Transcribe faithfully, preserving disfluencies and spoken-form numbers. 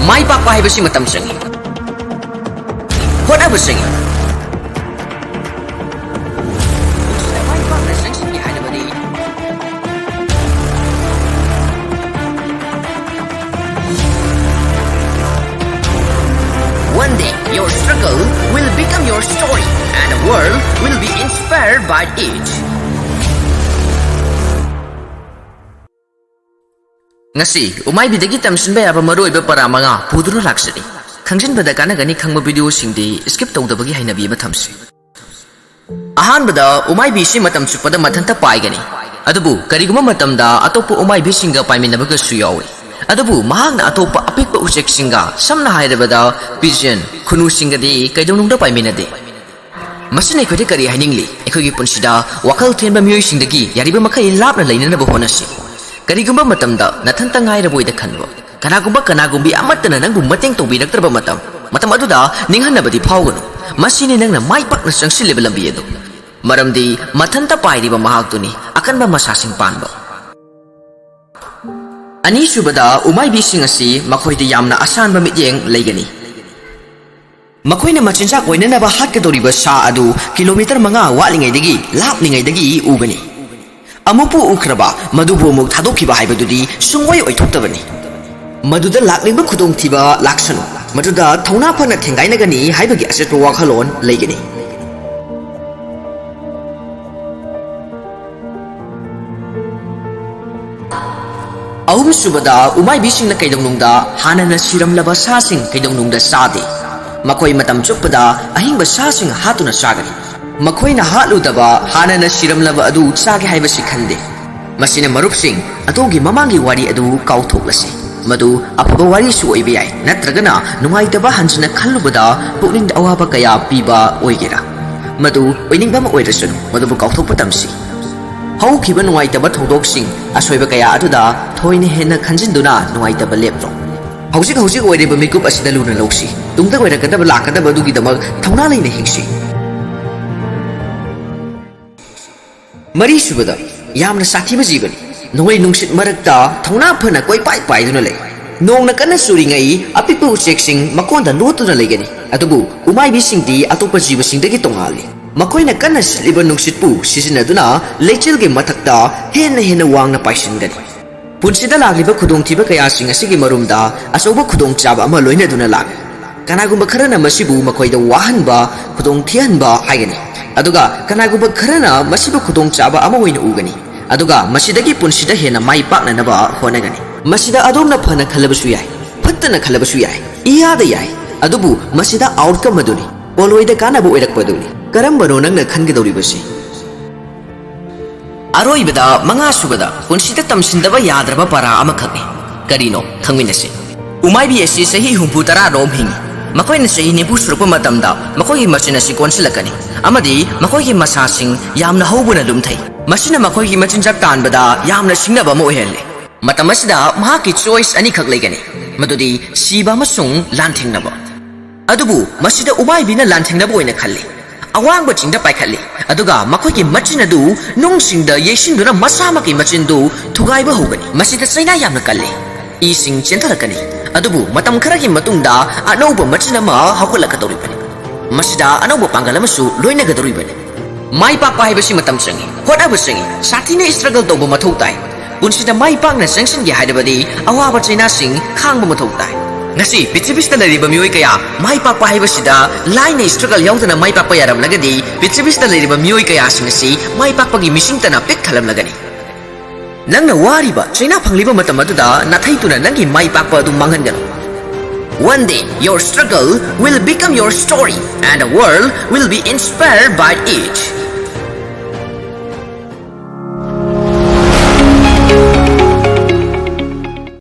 ꯃꯥꯏ ꯄꯥꯛꯄ ꯍꯥꯏꯕꯁꯤ ꯃꯇꯝ ꯆꯪꯏ, ꯍꯣꯠꯅꯕ ꯆꯪꯏ꯫ ꯄꯨꯟꯁꯤꯗ ꯃꯥꯏ ꯄꯥꯛꯅ ꯆꯪꯁꯤꯟꯒꯦ ꯍꯥꯏꯔꯕꯗꯤ One day, your struggle will become your story, and the world will be inspired by it. ꯉꯁꯤ ꯎꯃꯥꯏꯕꯤꯗꯒꯤ ꯇꯝꯁꯤꯟꯕ ꯌꯥꯕ ꯃꯔꯨꯑꯣꯏꯕ ꯄꯔꯥ ꯃꯉꯥ ꯄꯨꯗꯨꯅ ꯂꯥꯛꯆꯔꯤ꯫ ꯈꯪꯖꯤꯟꯕꯗ ꯀꯥꯟꯅꯒꯅꯤ ꯈꯪꯕ ꯚꯤꯗꯤꯑꯣꯁꯤꯡꯗꯤ skip ꯇꯧꯗꯕꯒꯤ ꯍꯩꯅꯕꯤ ꯑꯃ ꯊꯝꯁꯤ꯫ ꯑꯍꯥꯟꯕꯗ, ꯎꯃꯥꯏꯕꯤꯁꯤ ꯃꯇꯝ ꯆꯨꯞꯄꯗ ꯃꯊꯟꯇ ꯄꯥꯏꯒꯅꯤ꯫ ꯑꯗꯨꯕꯨ ꯀꯔꯤꯒꯨꯝꯕ ꯃꯇꯝꯗ ꯑꯇꯣꯞꯄ ꯎꯃꯥꯏꯕꯤꯁꯤꯡꯒ ꯄꯥꯏꯃꯤꯟꯅꯕꯒꯁꯨ ꯌꯥꯎꯏ꯫ ꯑꯗꯨꯕꯨ ꯃꯍꯥꯛꯅ ꯑꯇꯣꯞꯄ ꯑꯄꯤꯛꯄ ꯎꯆꯦꯛꯁꯤꯡꯒ, ꯁꯝꯅ ꯍꯥꯏꯔꯕꯗ pigeon, ꯈꯨꯅꯨꯁꯤꯡꯒꯗꯤ ꯀꯩꯗꯧꯅꯨꯡꯗ ꯄꯥꯏꯃꯤꯟꯅꯗꯦ꯫ ꯃꯁꯤꯅ ꯑꯩꯈꯣꯏꯗ ꯀꯔꯤ ꯍꯥꯏꯅꯤꯡꯂꯤ? ꯑꯩꯈꯣꯏꯒꯤ ꯄꯨꯟꯁꯤꯗ ꯋꯥꯈꯜ ꯊꯦꯟꯕ ꯃꯤꯑꯣꯏꯁꯤꯡꯗꯒꯤ ꯌꯥꯔꯤꯕ ꯃꯈꯩ ꯂꯥꯞꯅ ꯂꯩꯅꯅꯕ ꯍꯣꯠꯅꯁꯤ꯫ ꯀꯔꯤꯒꯨꯝꯕ ꯃꯇꯝꯗ ꯅꯊꯟꯇ ꯉꯥꯏꯔꯕꯣꯏꯗ ꯈꯟꯕ, ꯀꯅꯥꯒꯨꯝꯕ ꯀꯅꯥꯒꯨꯝꯕꯤ ꯑꯃꯠꯇꯅ ꯅꯪꯕꯨ ꯃꯇꯦꯡ ꯇꯧꯕꯤꯔꯛꯇ꯭ꯔꯕ ꯃꯇꯝ, ꯃꯇꯝ ꯑꯗꯨꯗ ꯅꯤꯡꯍꯟꯅꯕꯗꯤ ꯐꯥꯎꯒꯅꯨ꯫ ꯃꯁꯤꯅꯤ ꯅꯪꯅ ꯃꯥꯏ ꯄꯥꯛꯅ ꯆꯪꯁꯤꯜꯂꯤꯕ ꯂꯝꯕꯤ ꯑꯗꯨ꯫ ꯃꯔꯝꯗꯤ ꯃꯊꯟꯇ ꯄꯥꯏꯔꯤꯕ ꯃꯍꯥꯛꯇꯨꯅꯤ ꯑꯀꯟꯕ ꯃꯁꯥꯁꯤꯡ ꯄꯥꯟꯕ꯫ ꯑꯅꯤꯁꯨꯕꯗ, ꯎꯃꯥꯏꯕꯤꯁꯤꯡ ꯑꯁꯤ ꯃꯈꯣꯏꯗ ꯌꯥꯝꯅ ꯑꯁꯥꯟꯕ ꯃꯤꯠꯌꯦꯡ ꯂꯩꯒꯅꯤ꯫ ꯃꯈꯣꯏꯅ ꯃꯆꯤꯟꯖꯥꯛ ꯑꯣꯏꯅꯅꯕ ꯍꯥꯠꯀꯗꯧꯔꯤꯕ ꯁꯥ ꯑꯗꯨ ꯀꯤꯂꯣꯃꯤꯇꯔ ꯃꯉꯥ ꯋꯥꯠꯂꯤꯉꯩꯗꯒꯤ, ꯂꯥꯞꯂꯤꯉꯩꯗꯒꯤ ꯎꯒꯅꯤ꯫ ꯑꯃꯨꯛꯄꯨ ꯎꯈ꯭ꯔꯕ, ꯃꯗꯨꯕꯨ ꯑꯃꯨꯛ ꯊꯥꯗꯣꯛꯈꯤꯕ ꯍꯥꯏꯕꯗꯨꯗꯤ ꯁꯨꯡꯑꯣꯏ ꯑꯣꯏꯊꯣꯛꯇꯕꯅꯤ꯫ ꯃꯗꯨꯗ ꯂꯥꯛꯂꯤꯕ ꯈꯨꯗꯣꯡꯊꯤꯕ ꯂꯥꯛꯁꯅꯨ꯫ ꯃꯗꯨꯗ ꯊꯧꯅꯥ ꯐꯅ ꯊꯦꯡꯒꯥꯏꯅꯒꯅꯤ ꯍꯥꯏꯕꯒꯤ ꯑꯆꯦꯠꯄ ꯋꯥꯈꯜꯂꯣꯟ ꯂꯩꯒꯅꯤ꯫ ꯑꯍꯨꯝꯁꯨꯕꯗ, ꯎꯃꯥꯏꯕꯤꯁꯤꯡꯅ ꯀꯩꯗꯧꯅꯨꯡꯗ ꯍꯥꯟꯅꯅ ꯁꯤꯔꯝꯂꯕ ꯁꯥꯁꯤꯡ ꯀꯩꯗꯧꯅꯨꯡꯗ ꯆꯥꯗꯦ꯫ ꯃꯈꯣꯏ ꯃꯇꯝ ꯆꯨꯞꯄꯗ ꯑꯍꯤꯡꯕ ꯁꯥꯁꯤꯡ ꯍꯥꯠꯇꯨꯅ ꯆꯥꯒꯅꯤ꯫ ꯃꯈꯣꯏꯅ ꯍꯥꯠꯂꯨꯗꯕ ꯍꯥꯟꯅꯅ ꯁꯤꯔꯝꯂꯕ ꯑꯗꯨ ꯆꯥꯒꯦ ꯍꯥꯏꯕꯁꯤ ꯈꯟꯗꯦ꯫ ꯃꯁꯤꯅ, ꯃꯔꯨꯞꯁꯤꯡ, ꯑꯗꯣꯝꯒꯤ ꯃꯃꯥꯡꯒꯤ ꯋꯥꯔꯤ ꯑꯗꯨ ꯀꯥꯎꯊꯣꯛꯂꯁꯤ꯫ ꯃꯗꯨ ꯑꯐꯕ ꯋꯥꯔꯤꯁꯨ ꯑꯣꯏꯕ ꯌꯥꯏ, ꯅꯠꯇ꯭ꯔꯒꯅ ꯅꯨꯡꯉꯥꯏꯇꯕ ꯍꯟꯖꯤꯟꯅ ꯈꯜꯂꯨꯕꯗ ꯄꯨꯛꯅꯤꯡꯗ ꯑꯋꯥꯕ ꯀꯌꯥ ꯄꯤꯕ ꯑꯣꯏꯒꯦꯔꯥ꯫ ꯃꯗꯨ ꯑꯣꯏꯅꯤꯡꯕ ꯑꯃ ꯑꯣꯏꯔꯁꯅꯨ, ꯃꯗꯨꯕꯨ ꯀꯥꯎꯊꯣꯛꯄ ꯇꯝꯁꯤ꯫ ꯍꯧꯈꯤꯕ ꯅꯨꯡꯉꯥꯏꯇꯕ ꯊꯧꯗꯣꯛꯁꯤꯡ, ꯑꯁꯣꯏꯕ ꯀꯌꯥ ꯑꯗꯨꯗ ꯊꯣꯏꯅ ꯍꯦꯟꯅ ꯈꯟꯖꯤꯟꯗꯨꯅ ꯅꯨꯡꯉꯥꯏꯇꯕ ꯂꯦꯞꯂꯣ꯫ ꯍꯧꯖꯤꯛ ꯍꯧꯖꯤꯛ ꯑꯣꯏꯔꯤꯕ ꯃꯤꯀꯨꯞ ꯑꯁꯤꯗ ꯂꯨꯅ ꯂꯧꯁꯤ꯫ ꯇꯨꯡꯗ ꯑꯣꯏꯔꯛꯀꯗꯕ, ꯂꯥꯛꯀꯗꯕ ꯑꯗꯨꯒꯤꯗꯃꯛ ꯊꯧꯅꯥ ꯂꯩꯅ ꯍꯤꯡꯁꯤ꯫ ꯃꯔꯤꯁꯨꯕꯗ, ꯌꯥꯝꯅ ꯁꯥꯊꯤꯕ ꯖꯤꯕꯅꯤ꯫ ꯅꯣꯡꯂꯩ ꯅꯨꯡꯁꯤꯠ ꯃꯔꯛꯇ ꯊꯧꯅꯥ ꯐꯅ ꯀꯣꯏꯄꯥꯏ ꯄꯥꯏꯗꯨꯅ ꯂꯩ꯫ ꯅꯣꯡꯅ ꯀꯟꯅ ꯆꯨꯔꯤꯉꯩ ꯑꯄꯤꯛꯄ ꯎꯆꯦꯛꯁꯤꯡ ꯃꯀꯣꯟꯗ ꯂꯣꯠꯇꯨꯅ ꯂꯩꯒꯅꯤ, ꯑꯗꯨꯕꯨ ꯎꯃꯥꯏꯕꯤꯁꯤꯡꯗꯤ ꯑꯇꯣꯞꯄ ꯖꯤꯕꯁꯤꯡꯗꯒꯤ ꯇꯣꯉꯥꯜꯂꯤ꯫ ꯃꯈꯣꯏꯅ ꯀꯟꯅ ꯁꯤꯠꯂꯤꯕ ꯅꯨꯡꯁꯤꯠꯄꯨ ꯁꯤꯖꯤꯟꯅꯗꯨꯅ ꯂꯩꯆꯤꯜꯒꯤ ꯃꯊꯛꯇ ꯍꯦꯟꯅ ꯍꯦꯟꯅ ꯋꯥꯡꯅ ꯄꯥꯏꯁꯤꯟꯒꯅꯤ꯫ ꯄꯨꯟꯁꯤꯗ ꯂꯥꯛꯂꯤꯕ ꯈꯨꯗꯣꯡꯊꯤꯕ ꯀꯌꯥꯁꯤꯡ ꯑꯁꯤꯒꯤ ꯃꯔꯨꯝꯗ ꯑꯆꯧꯕ ꯈꯨꯗꯣꯡꯆꯥꯕ ꯑꯃ ꯂꯣꯏꯅꯗꯨꯅ ꯂꯥꯛꯂꯤ꯫ ꯀꯅꯥꯒꯨꯝꯕ ꯈꯔꯅ ꯃꯁꯤꯕꯨ ꯃꯈꯣꯏꯗ ꯋꯥꯍꯟꯕ, ꯈꯨꯗꯣꯡ ꯊꯤꯍꯟꯕ ꯍꯥꯏꯒꯅꯤ, ꯑꯗꯨꯒ ꯀꯅꯥꯒꯨꯝꯕ ꯈꯔꯅ ꯃꯁꯤꯕꯨ ꯈꯨꯗꯣꯡꯆꯥꯕ ꯑꯃ ꯑꯣꯏꯅ ꯎꯒꯅꯤ, ꯑꯗꯨꯒ ꯃꯁꯤꯗꯒꯤ ꯄꯨꯟꯁꯤꯗ ꯍꯦꯟꯅ ꯃꯥꯏ ꯄꯥꯛꯅꯅꯕ ꯍꯣꯠꯅꯒꯅꯤ꯫ ꯃꯁꯤꯗ ꯑꯗꯣꯝꯅ ꯐꯅ ꯈꯜꯂꯕꯁꯨ ꯌꯥꯏ, ꯐꯠꯇꯅ ꯈꯜꯂꯕꯁꯨ ꯌꯥꯏ, ꯏꯌꯥꯗ ꯌꯥꯏ, ꯑꯗꯨꯕꯨ ꯃꯁꯤꯗ outcome ꯑꯗꯨꯅꯤ, ꯄꯣꯠꯂꯣꯏꯗ ꯀꯥꯟꯅꯕ ꯑꯣꯏꯔꯛꯄ ꯑꯗꯨꯅꯤ꯫ ꯀꯔꯝꯕꯅꯣ ꯅꯪꯅ ꯈꯟꯒꯗꯧꯔꯤꯕꯁꯤ? ꯑꯔꯣꯏꯕꯗ, ꯃꯉꯥꯁꯨꯕꯗ, ꯄꯨꯟꯁꯤꯗ ꯇꯝꯁꯤꯟꯗꯕ ꯌꯥꯗ꯭ꯔꯕ ꯄꯔꯥ ꯑꯃꯈꯛꯅꯤ꯫ ꯀꯔꯤꯅꯣ? ꯈꯪꯃꯤꯟꯅꯁꯤ꯫ ꯎꯃꯥꯏꯕꯤ ꯑꯁꯤ ꯆꯍꯤ ꯍꯨꯝꯐꯨ ꯇꯔꯥ ꯔꯣꯝ ꯍꯤꯡꯉꯤ꯫ ꯃꯈꯣꯏꯅ ꯆꯍꯤ ꯅꯤꯐꯨ ꯁꯨꯔꯛꯄ ꯃꯇꯝꯗ ꯃꯈꯣꯏꯒꯤ ꯃꯆꯤꯟ ꯑꯁꯤ ꯀꯣꯟꯁꯤꯜꯂꯛꯀꯅꯤ ꯑꯃꯗꯤ ꯃꯈꯣꯏꯒꯤ ꯃꯁꯥꯁꯤꯡ ꯌꯥꯝꯅ ꯍꯧꯕꯅ ꯂꯨꯝꯊꯩ꯫ ꯃꯁꯤꯅ ꯃꯈꯣꯏꯒꯤ ꯃꯆꯤꯟꯖꯥꯛ ꯇꯥꯟꯕꯗ ꯌꯥꯝꯅ ꯁꯤꯡꯅꯕ ꯑꯃ ꯑꯣꯏꯍꯜꯂꯤ꯫ ꯃꯇꯝ ꯑꯁꯤꯗ ꯃꯍꯥꯛꯀꯤ choice ꯑꯅꯤꯈꯛ ꯂꯩꯒꯅꯤ, ꯃꯗꯨꯗꯤ ꯁꯤꯕ ꯑꯃꯁꯨꯡ ꯂꯥꯟꯊꯦꯡꯅꯕ꯫ ꯑꯗꯨꯕꯨ ꯃꯁꯤꯗ ꯎꯃꯥꯏꯕꯤꯅ ꯂꯥꯟꯊꯦꯡꯅꯕ ꯑꯣꯏꯅ ꯈꯜꯂꯤ꯫ ꯑꯋꯥꯡꯕ ꯆꯤꯡꯗ ꯄꯥꯏꯈꯠꯂꯤ, ꯑꯗꯨꯒ ꯃꯈꯣꯏꯒꯤ ꯃꯆꯤꯟ ꯑꯗꯨ ꯅꯨꯡꯁꯤꯡꯗ ꯌꯩꯁꯤꯟꯗꯨꯅ ꯃꯁꯥꯃꯛꯀꯤ ꯃꯆꯤꯟꯗꯨ ꯊꯨꯒꯥꯏꯕ ꯍꯧꯒꯅꯤ꯫ ꯃꯁꯤꯗ ꯆꯩꯅꯥ ꯌꯥꯝꯅ ꯀꯜꯂꯤ꯫ ꯏꯁꯤꯡ ꯆꯦꯟꯊꯔꯛꯀꯅꯤ, ꯑꯗꯨꯕꯨ ꯃꯇꯝ ꯈꯔꯒꯤ ꯃꯇꯨꯡꯗ ꯑꯅꯧꯕ ꯃꯆꯤꯟ ꯑꯃ ꯍꯧꯒꯠꯂꯛꯀꯗꯧꯔꯤꯕꯅꯤ꯫ ꯃꯁꯤꯗ ꯑꯅꯧꯕ ꯄꯥꯡꯒꯜ ꯑꯃꯁꯨ ꯂꯣꯏꯅꯒꯗꯧꯔꯤꯕꯅꯤ꯫ ꯃꯥꯏ ꯄꯥꯛꯄ ꯍꯥꯏꯕꯁꯤ ꯃꯇꯝ ꯆꯪꯏ, ꯍꯣꯠꯅꯕ ꯆꯪꯏ, ꯁꯥꯊꯤꯅ struggle ꯇꯧꯕ ꯃꯊꯧ ꯇꯥꯏ꯫ ꯄꯨꯟꯁꯤꯗ ꯃꯥꯏ ꯄꯥꯛꯅ ꯆꯪꯁꯤꯟꯒꯦ ꯍꯥꯏꯔꯕꯗꯤ ꯑꯋꯥꯕ ꯆꯩꯅꯥꯁꯤꯡ ꯈꯥꯡꯕ ꯃꯊꯧ ꯇꯥꯏ꯫ ꯉꯁꯤ ꯄ꯭ꯔꯤꯊꯤꯕꯤꯁꯤꯗ ꯂꯩꯔꯤꯕ ꯃꯤꯑꯣꯏ ꯀꯌꯥ ꯃꯥꯏ ꯄꯥꯛꯄ ꯍꯥꯏꯕꯁꯤꯗ ꯂꯥꯏꯅ struggle ꯌꯥꯎꯗꯅ ꯃꯥꯏ ꯄꯥꯛꯄ ꯌꯥꯔꯝꯂꯒꯗꯤ ꯄ꯭ꯔꯤꯊꯤꯕꯤꯁꯤꯗ ꯂꯩꯔꯤꯕ ꯃꯤꯑꯣꯏ ꯀꯌꯥꯁꯤꯡ ꯑꯁꯤ ꯃꯥꯏ ꯄꯥꯛꯄꯒꯤ ꯃꯤꯁꯤꯡꯇꯅ ꯄꯤꯛ ꯊꯜꯂꯝꯂꯒꯅꯤ꯫ ꯅꯪꯅ ꯋꯥꯔꯤꯕ ꯆꯩꯅꯥ ꯐꯪꯂꯤꯕ ꯃꯇꯝ ꯑꯗꯨꯗ ꯅꯥꯊꯩꯗꯨꯅ ꯅꯪꯒꯤ ꯃꯥꯏ ꯄꯥꯛꯄ ꯑꯗꯨ ꯃꯥꯡꯍꯟꯒꯅꯨ꯫ One day, your struggle will become your story and the world will be inspired by it.